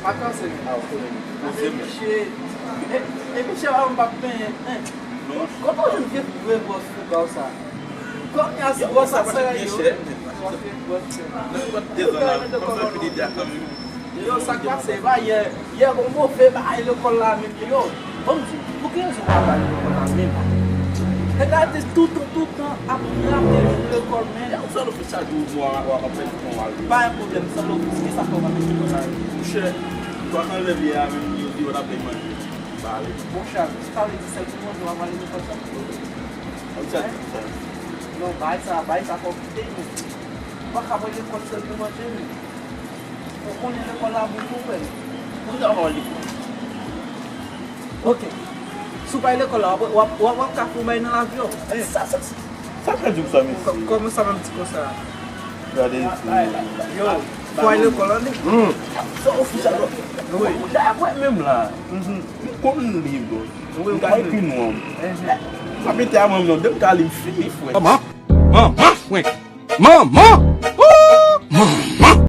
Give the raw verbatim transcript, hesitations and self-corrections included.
Vakanse. Misye, e, e misye pa m p ap benyen. Kote w jwenn vye, vye bwòs fouga w sa? Kòm y a si bwòs sa, sa yo. Nan pwòt dezan la, kòm sa fini deja kanmenm. Yo, sa k pase, e pa yè, yè gon move bagay lekòl la menm, yo. Ban m di w, pou ki rezon w pa al lekòl la menm? Nèg la te toutan, toutan ap rate nou lekòl menm. Yè, ou fè l ofis chak jou, w ap, w ap fè l pou w al. Pa gen pwoblèm, san l ofis, kisa fè w pa mete lekòl la? Monchè, twa san lèv yè a menm, yo di yo t ap bay manje. Ba ale. Bon, Charles, sa vle di sèl pou manje w ap ale lekòl sa? An sèl pou sa. Non, bagay sa, bagay sa fò w kite, men. Ou pa ka pran lekòl sèl pou manje, men. Ou konnen lekòl la bon pou fè. Ou ta pran lekòl. Ok. Si w pa lekòl la, w ap, w ap, w ap, w ap ka fè yon bagay nan lavi w. Sa, sa, sa, sa ka di w sa, mesye? Kò-, kòman sa menm ti konsa? Gade isi. Yo, fò al lekòl, an, nèg. Hmm. Sa ofisèl, non? Wi. Dayè, mwen menm la. Mhm. M konn li, bro. Wi, m pa ekri non an. Mhm. M pa mete a mwen, non. Depi m ka li, m fini, frè. Manman! Manman, frè! Manman! Ooh! Manman!